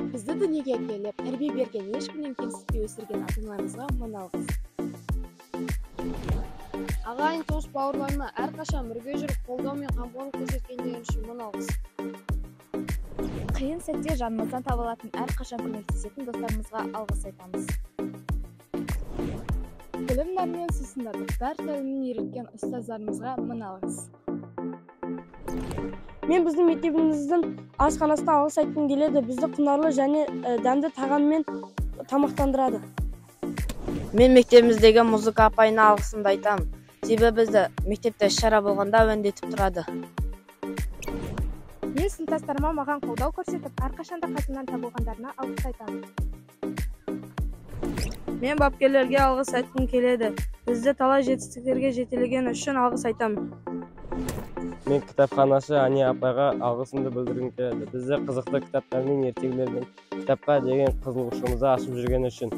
Бізді дүниеге әкеліп, тәрбие берген, ешкімнен кемсітпей өсірген ата-аналарымызға мың алғыс. Ағайын, туыс, бауырларыма әрқашан бірге жүріп, қолдау мен қамқорлық көрсеткендері үшін мың алғыс. Қиын сәтте жанымыздан табылатын, әрқашан көмектесетін достарымызға алғыс айтамыз. Білім нәрімен сусындатып, бар тәлімін үйреткен ұстаздарымызға мың алғыс. Мен біздің мектебіміздің асханасына алғыс айтқым келеді. Бізді құнарлы және дәмді тағаммен тамақтандырады. Мен мектебіміздегі музыка апайына алғысымды айтамын. Себебі бізді мектепте іс-шара болғанда әуендетіп тұрады. Мен сыныптастарыма маған қолдау көрсетіп, әрқашанда қасымнан табылғандарына алғыс айтамын. Мен бапкерлерге алғыс айтқым келеді. Бізді талай жетістіктерге жетелеген үшін алғыс айтамын. Мен кітапханашы Ани апайға алғысымды білдіргім келеді. Бізді қызықты кітаптармен, ертегілермен, кітапқа деген қызығушылығымызды ашып жүргені үшін.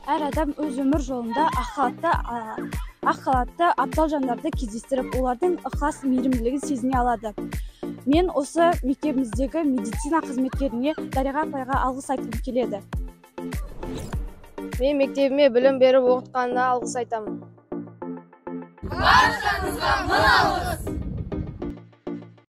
Әр адам өз өмір жолында ақ халатты абзал жандарды кездестіріп, олардың ықылас мейірімділігін сезіне алады. Мен осы мектебіміздегі медицина қызметкеріне, Дариға апайға алғыс айтқым келеді. Мен мектебіме білім беріп оқытқанына алғыс айтамын. Баршаңызға мың алғыс!